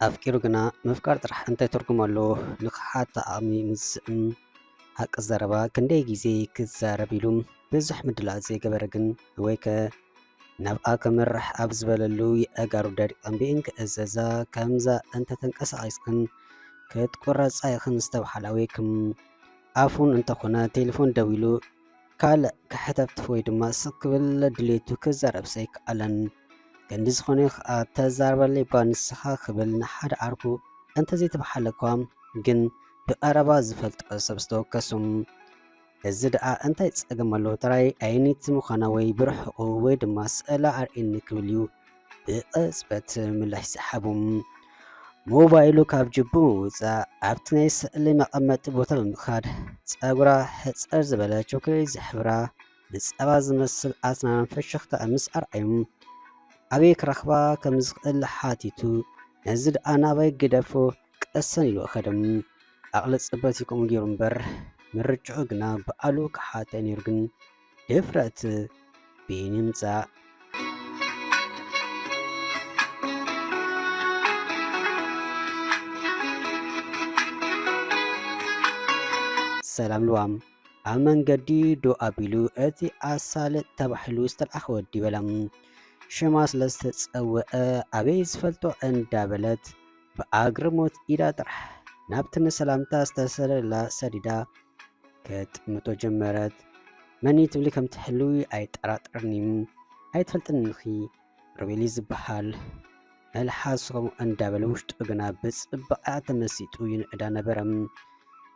ኣፍቂሩ ግና ምፍቃር ጥራሕ እንታይ ትርጉም ኣለዎ? ንኽሓት ዓቕሚ ምስ ዝስእን፣ ሓቂ ዘረባ ክንደይ ግዜ ክዛረብ ኢሉ ብዙሕ ምድላዋት ዘይገበረ ግን፣ ወይከ ናብኣ ከምርሕ ኣብ ዝበለሉ፣ የእጋሩ ደሪቐን ብእን ክእዘዛ፣ ከምዛ እንተተንቀሳቒስክን ክትቁረጻ ኢኽን ዝተባህላ ወይክም ኣፉን እንተኾነ ቴሌፎን ደዊሉ ካልእ ክሕተፍትፍ ወይ ድማ ስቕ ክብል ድሌቱ ክዛረብ ዘይከኣለን። ክንዲ ዝኾነ ከኣ ተዛረበለይ እባ ንስኻ ክብል ንሓደ ዓርኩ እንተዘይተባሓለኳ ግን ብቐረባ ዝፈልጦ ሰብ ዝተወከሱ። እዚ ደኣ እንታይ ጸገም ኣለዎ? ጥራይ ኣይኒት ምዃና ወይ ብርሕቑ ወይ ድማ ስእላ ኣርእየኒ ክብል እዩ ብቕጽበት ምላሽ ዝሃቡ። ሞባይሉ ካብ ጅቡ ብምውጻእ ኣብቲ ናይ ስእሊ መቐመጢ ቦታ ብምኻድ ጸጉራ ሕጽር ዝበለ ቾኮሌት ዝሕብራ ብጸባ ዝመስል ኣስናን ፍሽኽታ ምስ ኣርኣዩ ኣበይ ክረኽባ ከም ዝኽእል ሓቲቱ ነዚ ደኣ ናባይ ግደፎ ቀሰን ኢሉ ከደም። ዓቕሊ ጽበት እዩ ከምኡ ገይሩ እምበር ምርጭኡ ግና ብኣሉ ክሓተ ነይሩ ግን ድፍረት ብይን ይምጻእ። ሰላም ልዋም ኣብ መንገዲ ዶ ኣቢሉ እቲ ኣሳልጥ ተባሂሉ ዝተልኣኸ ወዲ በላ። ሽማ ስለ ዝተጸውዐ ኣበይ ዝፈልጦ እንዳበለት ብኣግርሞት ኢዳ ጥራሕ ናብቲ ንሰላምታ ዝተሰለላ ሰዲዳ ከጥምቶ ጀመረት። መን እዩ ትብሊ ከም ትሕልዊ ኣይጠራጠርን'ዩ። ኣይትፈልጥንኺ ሮቤል እዩ ዝበሃል። መልሓሱ ከምኡ እንዳበለ ውሽጡ ግና ብጽባቐኣ ተመሲጡ ይንዕዳ ነበረ።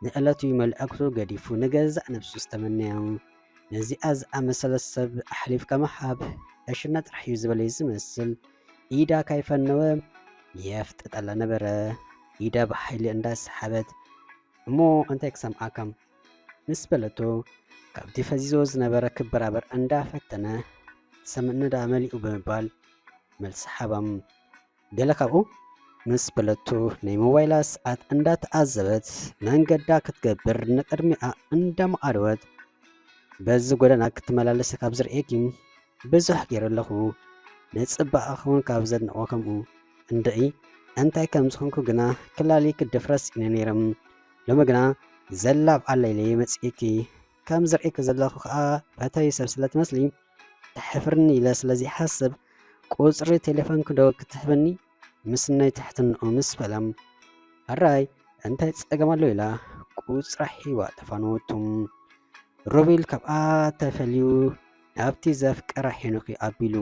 ንዕለቱ መልእኽቱ ገዲፉ ንገዛእ ነብሱ ዝተመነያ። ነዚኣ ዝኣመሰለት ሰብ ኣሕሊፍካ ምሃብ ዕሽነት ጥራሕ እዩ ዝበለ ዝመስል። ኢዳ ካይፈነወ የፍጥጠላ ነበረ። ኢዳ ብሓይሊ እንዳሰሓበት እሞ እንታይ ክሰምዓካ ምስ በለቶ ካብቲ ፈዚዞ ዝነበረ ክበራበር እንዳፈተነ ትሰምዕኒ ደኣ መሊኡ ብምባል መልሲ ሃባ። ገለ ካብኡ ምስ በለቶ ናይ ሞባይላ ሰዓት እንዳተዓዘበት መንገዳ ክትገብር ንቕድሚኣ እንዳመቓደወት በዚ ጎደና ክትመላለሲ ካብ ዝርእየኪ ብዙሕ ገይረ ኣለኹ። ንጽባቐኺ እውን ካብ ዘድንቖ ከምኡ እንድዒ እንታይ ከም ዝኾንኩ ግና ክላሊ ክድፍረስ ኢነ ነይረ። ሎሚ ግና ዘላብ ዓለይለይ መጺእኪ ከም ዝርእየኪ ዘለኹ ከኣ ፈታዊ ሰብ ስለ ትመስሊ ተሕፍርኒ ኢለ ስለ ዘይሓስብ ቁጽሪ ቴሌፎንኪ ዶ ክትህብኒ ምስናይ ትሕትንኡ ምስ በላ፣ ሕራይ እንታይ ጸገም ኣሎ ኢላ ቁጽራ ሂባ ተፋነወቱ። ሮቤል ካብኣ ተፈልዩ ናብቲ ዘፍቀራ ሄኖክ ኣቢሉ።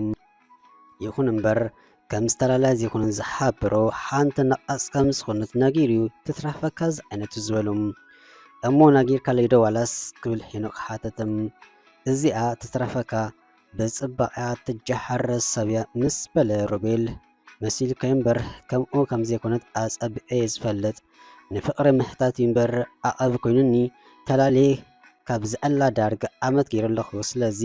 ይኹን እምበር ከም ዝተላላ ዘይኮነ ዝሓበሮ ሓንቲ ነቓጽ ከም ዝኾነት ነጊሩ ትትረፈካ ዝዓይነቱ ዝበሉ። እሞ ነጊርካለይ ዶ ዋላስ ክብል ሄኖክ ሓተተ። እዚኣ ትትረፈካ ብጽባቐኣ ትጀሃር ሰብ እያ ምስ በለ ሮቤል መሲልካዮ እምበር ከምኡ ከም ዘይኮነት ኣጸቢቐ እየ ዝፈልጥ። ንፍቕሪ ምሕታት እዩ እምበር ዓቐብ ኮይኑኒ ተላልየ ካብ ዝኣላ ዳርጋ ዓመት ገይረ ኣለኹ። ስለዚ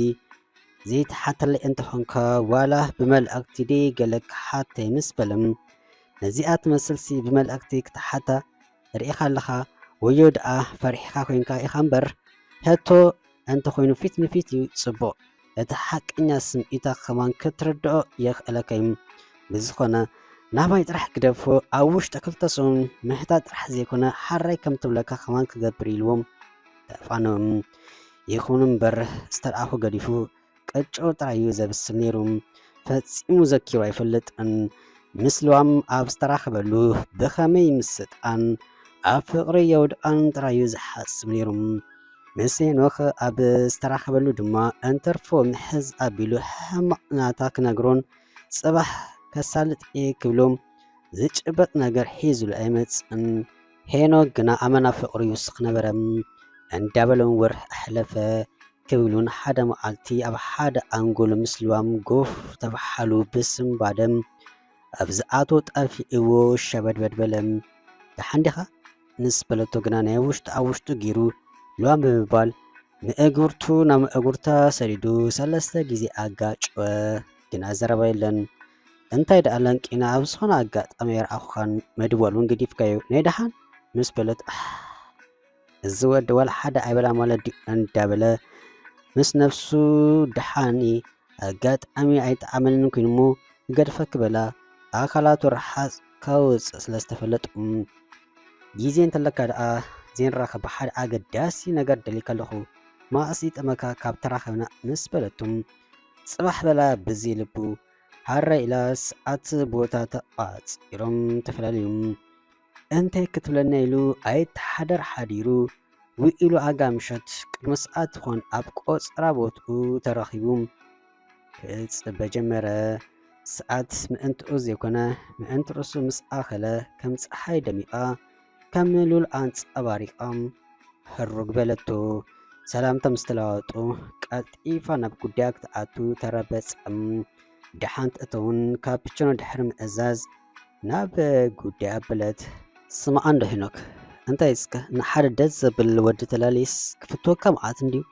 ዘይትሓተለይ እንተኾንካ ዋላ ብመልእኽቲ ደይ ገለ ክሓተይ ምስ በለ ነዚኣ ትመስልሲ ብመልእኽቲ ክትሓታ ርኢኻ ኣለኻ ወዮ ደኣ ፈሪሕኻ ኮይንካ ኢኻ እምበር፣ ሕቶ እንተኾይኑ ፊት ንፊት እዩ ጽቡቕ። እቲ ሓቀኛ ስምዒታ ከማን ክትርድኦ የኽእለካ እዩ። ብዝኾነ ናባይ ጥራሕ ግደፎ፣ ኣብ ውሽጢ ክልተ ሰሙን ምሕታት ጥራሕ ዘይኮነ ሓራይ ከም ትብለካ ከማን ክገብር ኢልዎም ተፋነዎም። ይኹን እምበር ዝተልኣኹ ገዲፉ ቅጭው ጥራይ እዩ ዘብስል ነይሩ። ፈጺሙ ዘኪሩ ኣይፈልጥን። ምስ ልዋም ኣብ ዝተራኸበሉ ብኸመይ ምስጣን ኣብ ፍቕሪ የውድቐን ጥራይ እዩ ዝሓስብ ነይሩ። ምስ ሄኖክ ኣብ ዝተራኸበሉ ድማ እንትርፎ ምሕዝ ኣቢሉ ሕማቕ ናታ ክነግሮን ጽባሕ ከሳልጥ እየ ክብሎ ዝጭበጥ ነገር ሒዙሉ ኣይመጽእን። ሄኖክ ግና ኣመና ፍቕሩ ይውስኽ ነበረ። እንዳበለ እውን ወርሒ ኣሕለፈ። ክብሉን ሓደ መዓልቲ ኣብ ሓደ ኣንጎሎ ምስ ልዋም ጎፍ ተባሓሉ ብስንባደ ኣብ ዝኣትዎ ጠፊእዎ ሸበድበድ በለ። ደሓን ዲኻ? ምስ በለቶ ግና ናይ ውሽጡ ኣብ ውሽጡ ገይሩ ልዋም ብምባል ምእጉርቱ ናብ ምእጉርታ ሰዲዱ ሰለስተ ግዜ ኣጋጨወ። ግና ዘረባ የለን። እንታይ ደኣ ለንቂና ኣብ ዝኾነ ኣጋጣሚ ኣይረኣኹኻን፣ ምድዋል እውን ገዲፍካዮ። ናይ ደሓን? ምስ በለት ኣሕ፣ እዚ ወዲ ዋላ ሓደ ኣይበላ ማለት ድዩ እንዳበለ ምስ ነፍሱ ደሓን ኣጋጣሚ ኣይጠዓመንን ኮይኑ እሞ ክገድፈኪ በላ ኣካላቱ ርሓጽ ካውፅእ ስለ ዝተፈለጡ፣ ግዜ እንተለካ ደኣ ዘይንራኸብ ሓደ ኣገዳሲ ነገር ደሊካ ኣለኹ፣ ማእስ ይጠመካ ካብ ተራኸብና ምስ በለቱም፣ ጽባሕ በላ ብዚ ልቡ ሃረ ኢላ ሰዓት ቦታ ተቓጺሮም ተፈላለዩም። እንታይ ክትብለና ኢሉ ኣይተሓደር ሓዲሩ ውዒሉ ኣጋ ምሸት ቅድሚ ሰዓት ትኾን ኣብ ቆጽራ ቦትኡ ተረኺቡ ክጽበ ጀመረ። ሰዓት ምእንትኡ ዘይኮነ ምእንቲ ርእሱ ምስ ኣኸለ ከም ጸሓይ ደሚቓ ከም ሉል ኣንጸባሪቓ ህሩግ በለቶ። ሰላምታ ምስ ተለዋወጡ ቀልጢፋ ናብ ጉዳያ ክትኣቱ ተረበጸም። ደሓን ትእተውን ካፕችኖ ድሕሪ ምእዛዝ ናብ ጉዳይ ኣበለት። ስማዕ እንዶ ሄኖክ፣ እንታይ እስከ ንሓደ ደስ ዘብል ወዲ ተላልይስ ክፍትወካ መዓት እንድዩ።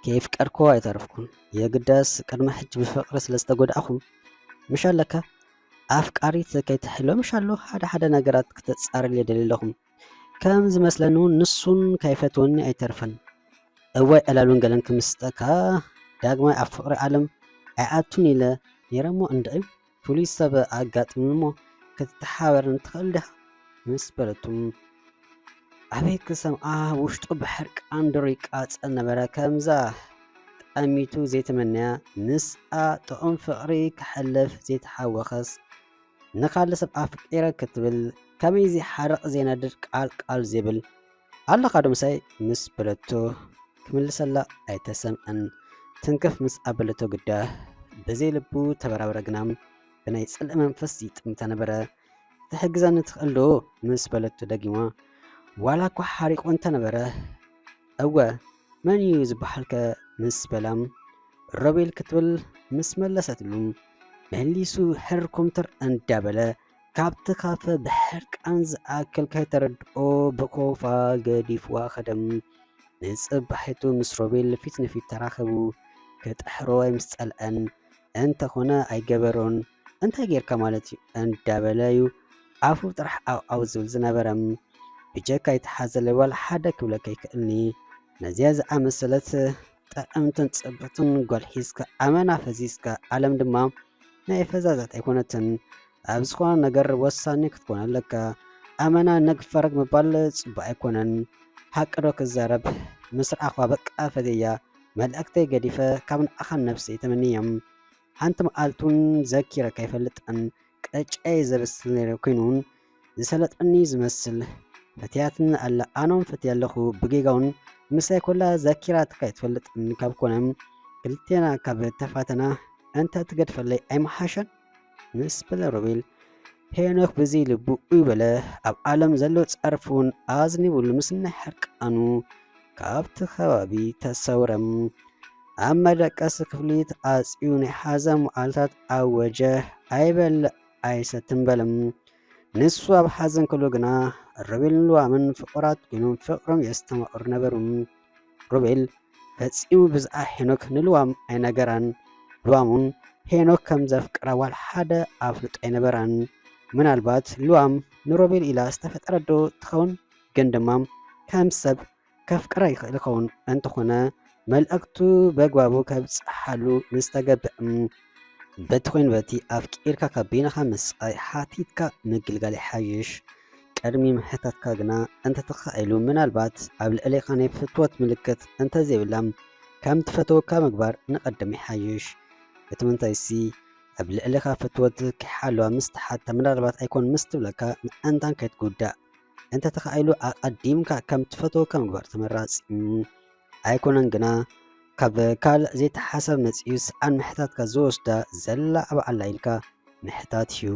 ከየፍቀርክዎ ኣይተረፍኩን። የግዳስ ቅድሚ ሕጂ ብፍቕሪ ስለ ዝተጎዳእኹም ምሽ ኣለካ ኣፍቃሪት ከይትሕሎ ምሽ ኣሎ ሓደ ሓደ ነገራት ክተጻርል የደሊ ኣለኹም። ከም ዝመስለኒ እውን ንሱን ከይፈትወኒ ኣይተርፈን። እዋይ ዕላሉን ገለን ክምስጠካ ዳግማይ ኣብ ፍቕሪ ዓለም ኣይኣቱን ኢለ ነይረ እሞ እንድዒ ፍሉይ ሰብ ኣጋጥምኒ እሞ ክትተሓባበረኒ ትኽእል ዲኻ? ምስ በለቱ ኣበይ ክሰምዓ ውሽጡ ብሕርቃን ዱር ይቃጸል ነበረ። ከምዛ ጠሚቱ ዘይተመነያ ምስኣ ጥዑም ፍቕሪ ክሕልፍ ዘይተሓወኸስ ንኻልእ ሰብ ኣፍቂረ ክትብል ከመይ ዘይሓርቕ ዘይነድድ ቃል ቃል ዘይብል ኣለኻ ዶ ምሳይ ምስ በለቶ ክምልሰላ ኣይተሰምዐን። ትንክፍ ምስ ኣበለቶ ግዳ ብዘይ ልቡ ተበራበረ ግና ብናይ ጽልኢ መንፈስ ይጥምታ ነበረ። ትሕግዘኒ ትኽእል ዶ ምስ በለቶ ደጊማ ዋላ እኳ ሓሪቑ እንተነበረ እወ መን እዩ ዝበሃልከ ምስ በላ ሮቤል ክትብል ምስ መለሰትሉ መሊሱ ሕር ኩምትር እንዳበለ ካብቲ ካፈ ብሕርቃን ዝኣክል ከይተረድኦ ብኮፋ ገዲፍዋ ከደም። ንጽባሒቱ ምስ ሮቤል ፊት ንፊት ተራኸቡ። ክጥሕሮ ኣይምስጸልአን እንተኾነ ኣይገበሮን። እንታይ ጌርካ ማለት እዩ እንዳበለ እዩ ኣፉ ጥራሕ ኣውኣው ዝብል ዝነበረ። ብጀካ ይተሓዘለ ዋላ ሓደ ክብለካ ይክእልኒ። ነዚያ ዝኣመሰለት ጥዕምትን ጽብቕትን ጓል ሒዝካ ኣመና ፈዚዝካ ዓለም ድማ ናይ ፈዛዛት ኣይኮነትን። ኣብ ዝኾነ ነገር ወሳኒ ክትኮን ኣለካ። ኣመና ነግ ፈረግ ምባል ጽቡቕ ኣይኮነን። ሓቂ ዶ ክዛረብ ምስ ረኣኽዋ በቃ ፈትየያ መልእክተይ ገዲፈ ካብ ንኣኻን ነብሰይ ተመንዮም። ሓንቲ መዓልቲ እውን ዘኪረ ከይፈልጠን ቅጫይ ዘበስል ነይረ ኮይኑ እውን ዝሰለጠኒ ዝመስል ፈትያትኒ ኣላ ኣነ እውን ፈትያ ኣለኹ ብጌጋ እውን ምሳይ ኮላ ዘኪራትካ ኣይትፈልጥን ካብ ኮነ ክልቴና ካብ ተፋተና እንተ ትገድፈለይ ኣይምሓሸን ምስ በለ ሮቤል ሄኖክ ብዘይ ልቡ እዩ በለ ኣብ ዓለም ዘሎ ጸርፉን ኣዝኒቡሉ ምስ ናይ ሕርቃኑ ካብቲ ከባቢ ተሰውረ ኣብ መደቀሲ ክፍሊ ተዓጽዩ ናይ ሓዘን መዓልታት ኣወጀ ኣይበልዕ ኣይሰትን በለ ንሱ ኣብ ሓዘን ከሎ ግና ሮቤልን ልዋምን ፍቑራት ኮይኖም ፍቕሮም የስተማቕሩ ነበሩ ሮቤል ፈጺሙ ብዛዕባ ሄኖክ ንልዋም ኣይነገራን። ልዋም እውን ሄኖክ ከም ዘፍቅራ ዋላ ሓደ ኣፍልጦ ኣይነበራን። ምናልባት ልዋም ንሮቤል ኢላ ዝተፈጠረት ዶ ትኸውን? ግን ድማ ከም ሰብ ከፍቅራ ይኽእል ይኸውን። እንተኾነ መልእኽቱ በግባቡ ከብጽሓሉ ምስ ተገብእ በቲ ኮይኑ በቲ ኣፍቂርካ ካብ በይንኻ ምስቓይ ሓቲትካ ምግልጋል ይሓይሽ። ቅድሚ ምሕታትካ ግና እንተተኻኢሉ ምናልባት ኣብ ልዕሌኻ ናይ ፍትወት ምልክት እንተዘይብላ ከም ትፈተወካ ምግባር ንቐድም ይሓይሽ። እቲ ምንታይሲ ኣብ ልዕሌኻ ፍትወት ከይሓለዋ ምስ ተሓታ ምናልባት ኣይኮን ምስ ትብለካ ምእንታን ከይትጉዳእ እንተተኻኢሉ ኣቐዲምካ ከም ትፈተወካ ምግባር ተመራጺ ኣይኮነን ግና ካብ ካልእ ዘይተሓሰብ መጺኡ ሰኣን ምሕታትካ ዝወስዳ ዘላ ኣባዓላ ኢልካ ምሕታት እዩ።